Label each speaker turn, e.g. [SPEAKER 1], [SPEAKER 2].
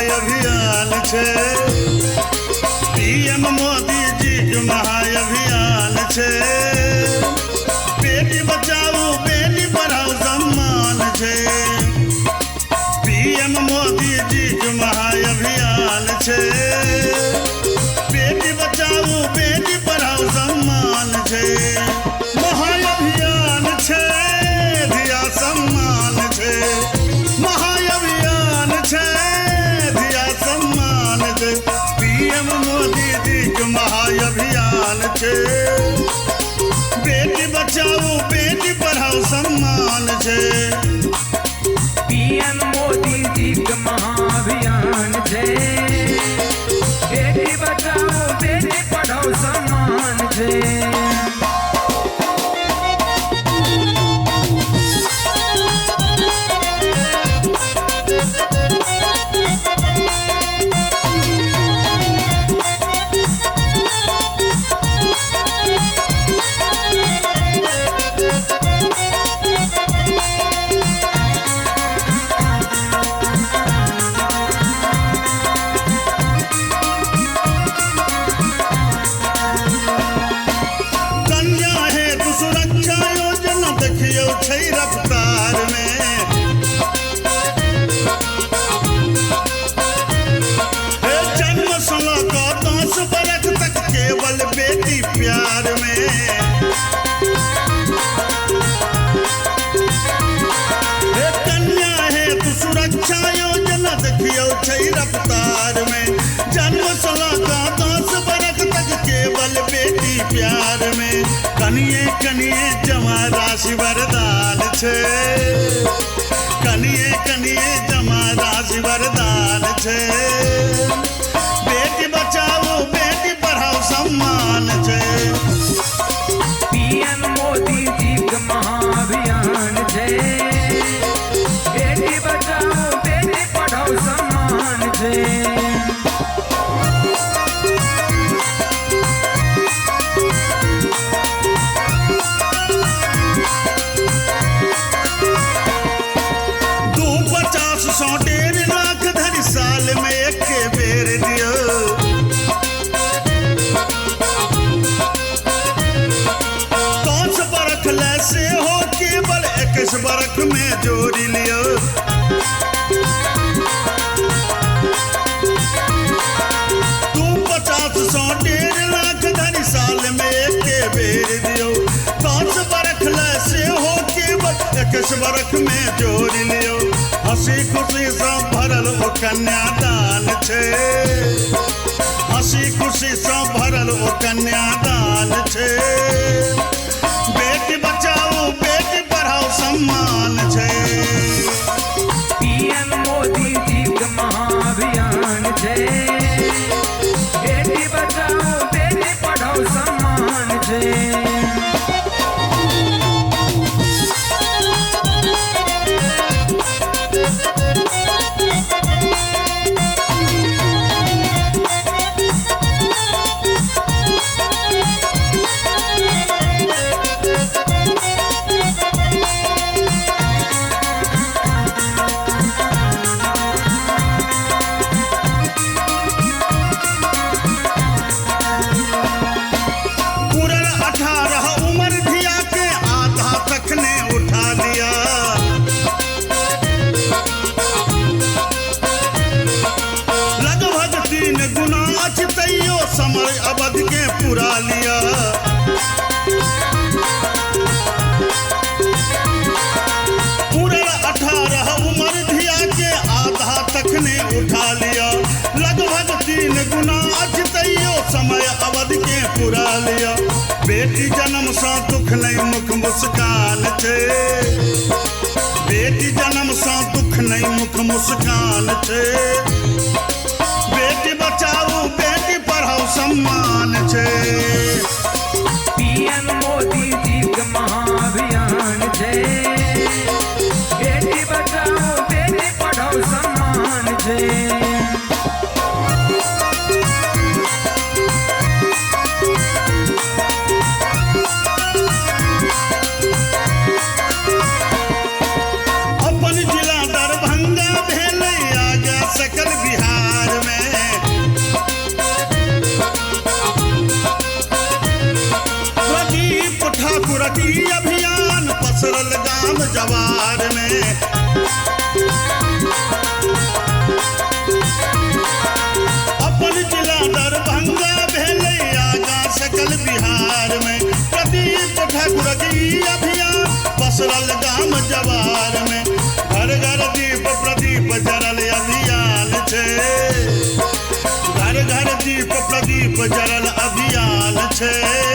[SPEAKER 1] महाअभियान छै। पीएम मोदी जी के महाअभियान छै। बेटी बचाओ बेटी पढ़ाओ सम्मान छै। पीएम मोदी जी के महाअभियान छै। बेटी बचाओ बेटी पढ़ाओ सम्मान छै। महाअभियान छै धिया सम्मान छै। महाअभियान छै धिया सम्मान छै। पीएम मोदी जी के महाअभियान छै। बेटी बचाओ बेटी पढ़ाओ सम्मान छै।
[SPEAKER 2] पीएम मोदी जी के महाअभियान छै। बेटी बचाओ बेटी पढ़ाओ सम्मान छै।
[SPEAKER 1] कन्या हेतु सुरक्षा योजना देखियौ छै रफ्तार में। हे जन्म सँ लऽ कऽ 10 बरख तक केवल बेटी प्यार में। हे कन्या हेतु सुरक्षा योजना देखियौ छै रफ्तार में। जन्म सँ लऽ कऽ 10 बरख तक केवल बेटी प्यार में। कनिए कनिए जमा राशि वरदान छै। कनिए कनिए जमा राशि वरदान छै। बेटी बचाओ बेटी पढ़ाओ सम्मान छै।
[SPEAKER 2] पीएम मोदी जी के महाअभियान छै। बेटी बचाओ बेटी पढ़ाओ सम्मान छै।
[SPEAKER 1] दू पचास सौ 1.5 लाख धरि साल में एक बेर दियौ। दस बरख ले सेहो केवल 21 बरख में जोड़ि लियौ। दू पचास सौ 1.5 लाख धरि साल में एक बेर दियौ। 10 बरख ले सेहो केवल 21 बरख में जोड़ि लियौ। हंसी खुशी सँ भरल ओ कन्यादान छै। हंसी खुशी सँ भरल ओ कन्यादान छै। बेटी बचाओ बेटी पढ़ाओ सम्मान छै।
[SPEAKER 2] पीएम मोदी जी के महाअभियान छै। बेटी बचाओ बेटी पढ़ाओ सम्मान छै।
[SPEAKER 1] पूरल 18 उम्र धिया के आधा तखने उठा लिया। लगभग 3 गुना अछि तैयो समय अवधि के पूरा लिया। पूरल 18 उम्र धिया के आधा तखने उठा लिया। लगभग 3 गुना अछि तैयो समय अवधि के पूरा लिया। बेटी जन्म सँ दुख नहीं मुख मुस्कान छै। बेटी जन्म सँ दुख नहीं मुख मुस्कान छै। बेटी बचाओ बेटी पढ़ाओ सम्मान छै।
[SPEAKER 2] पीएम मोदी जी के महाअभियान छै। बेटी बचाओ बेटी पढ़ाओ सम्मान छै।
[SPEAKER 1] अपन जिला दरभंगा भेलै आगा सकल बिहार। गाम जवार में। अपन जिला दरभंगा भेलै आगाँ सकल बिहार में। प्रदीप ठाकुरक ई अभियान पसरल गाम जवार में। घर घर दीप प्रदीप जरल अभियान छै। घर घर दीप प्रदीप जरल अभियान छै।